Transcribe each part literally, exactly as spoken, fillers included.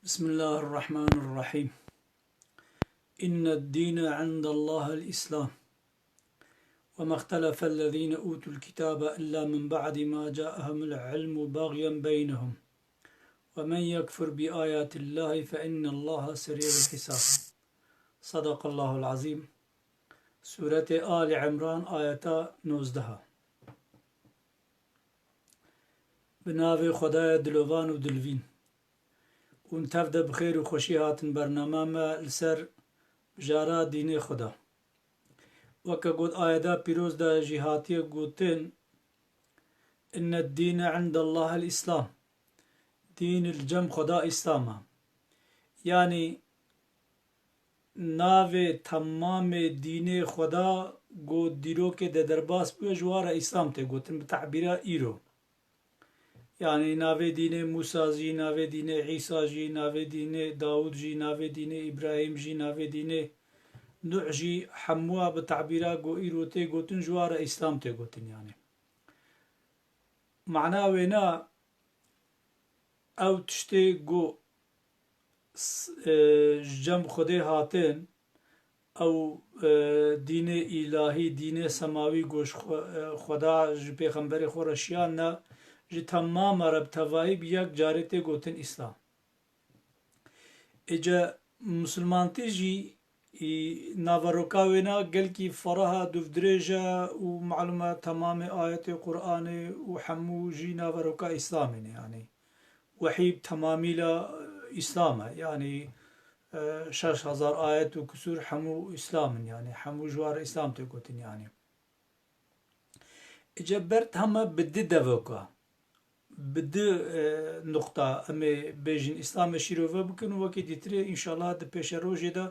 بسم الله الرحمن الرحيم. إن الدين عند الله الإسلام. وما اختلف الذين أوتوا الكتاب إلا من بعد ما جاءهم العلم بغيا بينهم. ومن يكفر بآيات الله فإن الله سريع الحساب. صدق الله العظيم. Sûretê Ali Imran, ayeta nozdeh. Bi navê Xwedaya dilovan û dilvîn. Hûn tev de bi xêr û xweşî hatin bernama me li ser mijara dînê Xweda. Weke got ayeta pîroz de jî hatiye gotin, Inne dîne indallahil Îslam. Dîn li cem Xweda Îslam e. Yanî navê temamê dînê Xweda ku dîrokê de derbas bûye, ji wan re Îslam tê gotin, bi tebîra îro. Yanî navê dînê Mûsa jî, navê dînê Îsa jî, navê dînê Dawûd jî, navê dînê Îbrahîm jî, navê dînê Nuh jî, hemûa bi tebîra ku îro tê gotin, ji wan re Îslam tê gotin yanî. Mana wêna ew tiştê ku s-, e, ji cem Xwedê hatin, ew, e, dînê îlahî, dînê semawî ku ji Xwe-, e, Xweda ji pêxemberê xwe re şiyandine, ji temama re bi tevahî bi yek carê tê gotin Îslam. Êce misilmantî jî, î, naveroka wêna gelkî ferah e, dûvdirêj e û malûm e temamê ayetê Qur'anê û hemû jî naveroka Îslamê ne, yanî wehî bi temamîla Îslam e. Yanî, e, şeş hezar ayet û kusûr hemû Îslam in, yanî hemû ji wan re Îslam tê gotin, yanî. Îca ber hema bi du devoka, bi du, e, nuqta em ê bêjin Îslamê şîrove bikin û wekî dîtirê înşallah di pêşerojê de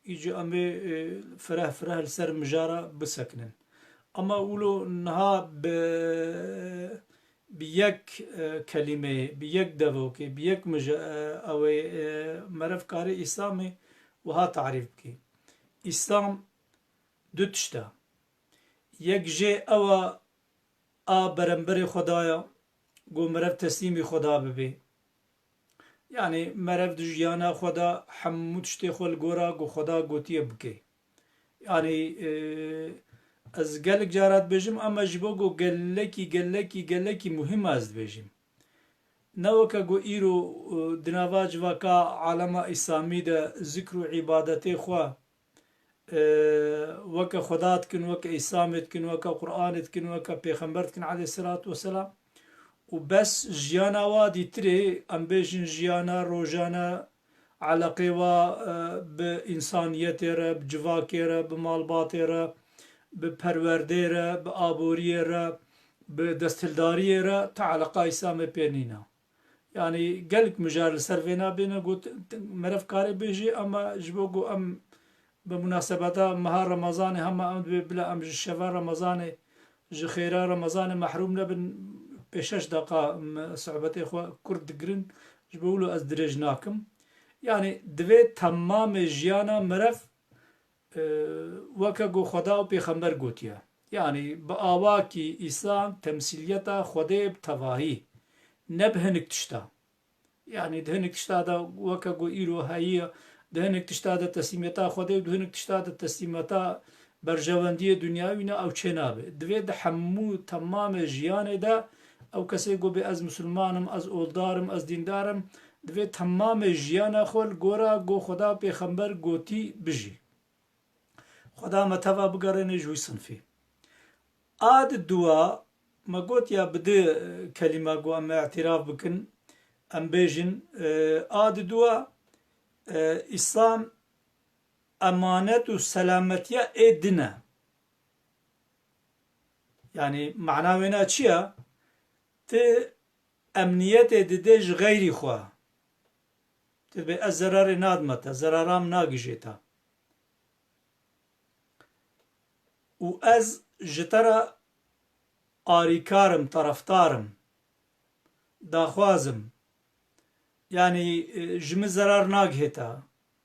îca em ê, e, fireh fireh li ser mijara bisekinin. Ama wilo niha bi, bi yek, e, kelîmeyê, bi yek devokê, bi yek mija-, e, ew ê, e, meriv karê Îslamê wiha tarîf bikê. Îslam du tişt e. Yek jê ew a, a beramberê Xweda ya, ku meriv teslîmî Xweda bibe. Yanî meriv di jiyana xwe de hemû tiştê xwe li gora ku Xweda gotiye bike. Yanî, e, ez gelek cara dibêjim, ama ji bo ku gelekî, gelekî, gelekî muhîm e ez dibêjim. Ne weke ku îro, e, di nava civaka alema Îslamî de zikr û îbadetê xwe, e, weke Xweda dikin, weke Îslamê dikin, weke Qur'anê dikin, weke Pêxember dikin aleyhisselatu vesselam. Û bes jiyana wa dîtirê, em bêjin jiyana rojane, eleqê wa, e, bi însaniyetê re, bi civakê re, bi malbatê re, bi perwerdê re, bi aboriyê re, bi desthildariyê re, ta eleqa Îslamê pê nîne. Yanî gelek mijar li ser vêna bêne got, meriv karê bêjê, ama ji bo ku em bi munasebeta meha Remezanê hema em dibê bila em ji şeva Remezanê, ji xêra Remezanê mehrûm nebin, pê şeş deqa em sohbetê xwe kurt digirin, ji bo wilo ez dirêj nakim. Yanî divê temamê jiyana meriv, e, weke ku Xweda û Pêxember gotiye. Yanî bi awakî Îslam temsîliyeta Xwedê bi tevahî, ne bi hinek tişta. Yanî di hinek tişta de weke ku îro heyî ye, di hinek tişta de teslîmiyeta Xwedê û di hinek tişta de teslîmiyeta berjewendiyê dinyawî ne, ew çênabe. Divê di hemû temamê jiyanê de ew kesê ku bê ez misilman im, ez oldar im, ez dîndar im, divê temamê jiyana xwe li gora ku Xweda û Pêxember gotî bijî. Xweda me teva bigerêne ji wî sinfî. A di dua, me gotiya bi du, e, kelîme ku em ê îtîraf bikin, em bêjin, e, a di dua, e, Îslam emanet û selametiya ê din e. Yanî mana wêna çi ye? Tu emniyetê didê ji xeyrî xwe. Tu dibê ez zerarê nadime te, zerara min nagihîje te. Û ez ji te re arîkar im, terefdar im, daxwaz im. Yanî, e, ji min zerar nagihê te,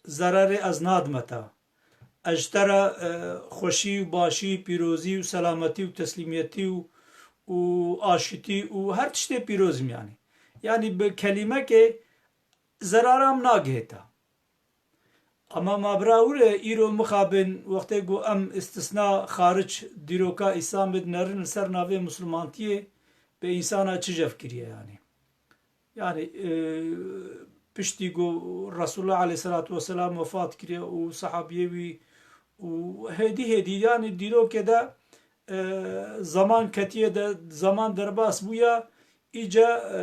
zerarê ez nadime te. Ez ji te re, e, xweşî û başî, pîrozî û selametî û teslîmiyetî û, û aşitî û her tiştê pîroz im yanî. Yanî bi kelîmekê zerara min nagihêta. Ama ma bira wire îro mixabin wextê ku em istisna xaric dîroka Îslamê dinerin li ser navê Muslimantiyê bi însana çi jev kiriye yani. Yani e, piştî ku Resulullah aleyhissalatu vesselam wefat kiriye û sahabiyê wî û hêdî hêdî yani dîrokê de e, zaman ketiye de zaman derbas bûya îca e,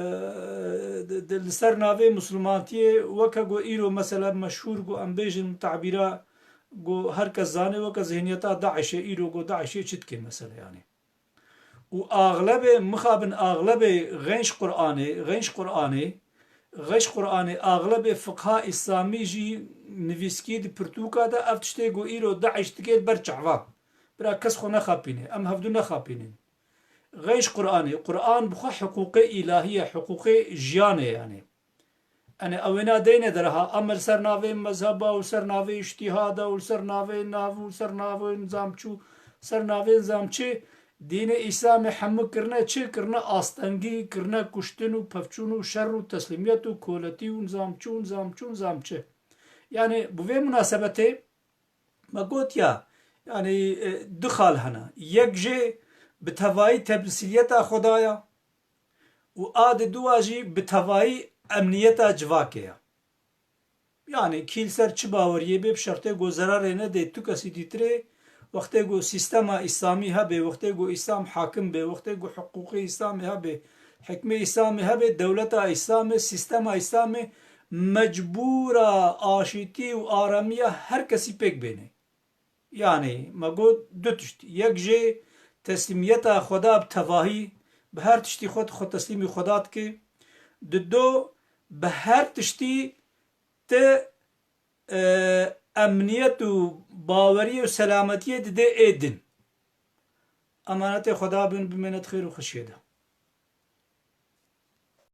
de- de- li ser navê Muslimantiyê weke ku îro mesela meşhûr ku em bêjin tabîra ku her kes zane weke zihniyeta DAIŞê îro ku DAIŞê çi dike mesela yani. Û axlebê mixabin axlebê xenç Qur'anê, xenç Qur'anê, xenç Qur'anê axlebê fiqha îslamî jî nivîskî di pirtûka de ev tiştê ku îro DAIŞ dike li ber çava. Bira kes xwe nexapîne, em hevdu nexapînin. Xenç Qur'anê, Qur'an bi xwe hiqûqê îlahî ye, hiqûqê jiyanê yani. Enê ew êna deyne deraha, em li ser navê mezheba û ser navê îştîhada û ser navê nav û ser navê nizam çû, ser navê nizam çi, dînê Îslamê hemû kirine çi? Kirine astengî, kirine kuştin û pevçûn û şer û teslîmiyet û koletî û nizam çû, nizam çû, nizam çi. Yani bi vê munasebetê me got ya, yani e, du xal hene. Yek jê bi tevayî temsîliyeta Xwedaya, û a di dua jî bi tevayî emniyeta civakê ye. Yani kî li ser çi baweriyê bê bi şertê ku zerarê nedê tu kesî dîtirê, wextê ku sîstema îslamî hebe, wextê ku îslam hakim be, wextê ku hiqûqê îslamê hebe, hikmê îslamê hebe, dewleta îslamê, sîstema îslamê mecbûra aşîtî û aramiya her kesî pêk bêne. Yani me got du tiştî. Yek jê teslîmiyeta Xweda bi tevahî, bi her tiştî xwe xwe teslîmî Xweda dike. Di do bi her tiştî te e, emniyet û baweriyê û selametiyê dide ê din. Emanetê Xweda bin bimêne di xêr û xweşiyê de.